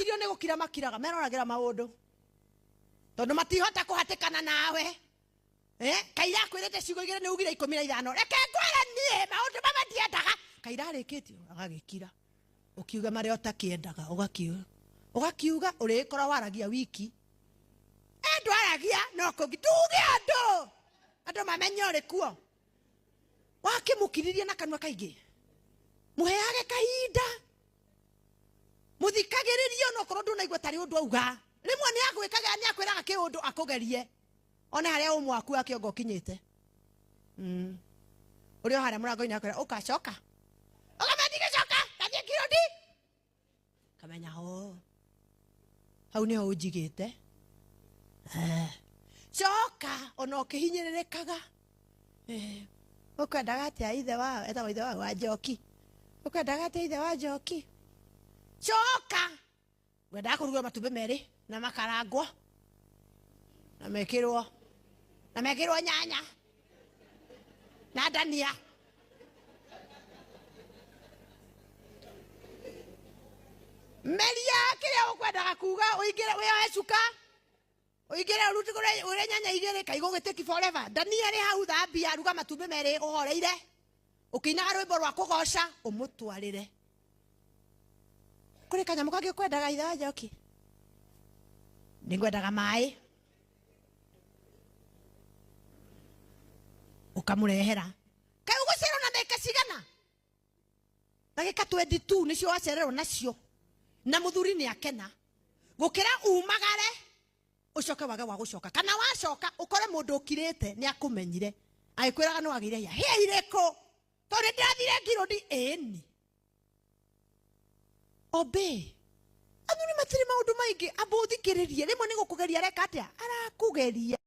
Makirio nĩ gũkira makiraga, meroragĩra maũndũ tondũ matihota kũhatĩkana nawe. Kaira akwĩrĩte ciugo igĩrĩ, nĩ ugire 15. Reke ngwĩre niĩ maũndũ mamwe ndiendaga. Kaira arĩkĩtie agagĩkira, ũkiuga marĩa ũtakĩendaga, ũgakiuga ũgakiuga ũrĩkorwo waragia wiki. Ndwaragia no kũngi tuge andũ andũ mamenye ũrĩ kuo. Wakĩmũkiririe na kanua kaingĩ, mũheage kahinda, mũthikagĩrĩrie onokorwo ndũnaigua tarĩ ũndũ auga. Rĩmwe nĩ agwĩkaga, nĩ akwĩraga kĩũndũ akũgerie one harĩa ũmwe waku wa kĩongo ũkinyĩte. Ũrĩ o harĩa mũrango-inĩ akwĩra ũkacoka, ũkamenya ndigĩcoka, ngathiĩ Kirodi, kamenya ho hau nĩho ũnjigĩte. Coka ona ũkĩhinyĩrĩrĩkaga. Ũkwendaga atĩa ithe wa, etagwo ithe wa wa Njoki, ũkwendaga atĩa ithe wa Njoki? Coka, ngwendaga kũrugĩrwo matumbĩ merĩ na makarangwo na mekĩrwo na mekĩrwo nyanya na ndania. Meria kĩrĩa ũkwendaga kuga, ũingĩre wĩoe cuka, ũingĩre ũrute ũrĩe nyanya igĩrĩ, kaigũ gĩtĩki forever. Ndania rĩ hau, thambia, ruga matumbĩ merĩ ũhoreire, ũkĩinaga rwĩmbo rwa kũgoca, ũmũtwarĩre. Kũrĩ kanyamũ kangĩ ũkwendaga ithe wa Njoki? Nĩ ngwendaga maĩ, ũkamũrehera. Kaĩ ũgũcerwo na ndagĩka cigana? Ndagĩka 22 nĩcio wacererwo nacio, na mũthuri nĩ akena gũkĩra umagare ũcoke wage wa gũcoka, kana wacoka ũkore mũndũ ũkirĩte nĩ akũmenyire agĩkwĩraga nĩ wagĩire hĩa hĩa irĩkũ, tondũ nĩ ndĩrathire ngirũndi. Ĩni obey athuri matirĩ maũndũ maingĩ, amba ũthikĩrĩrie. Rĩmwe nĩ gũkũgeria areka atĩa, arakũgeria.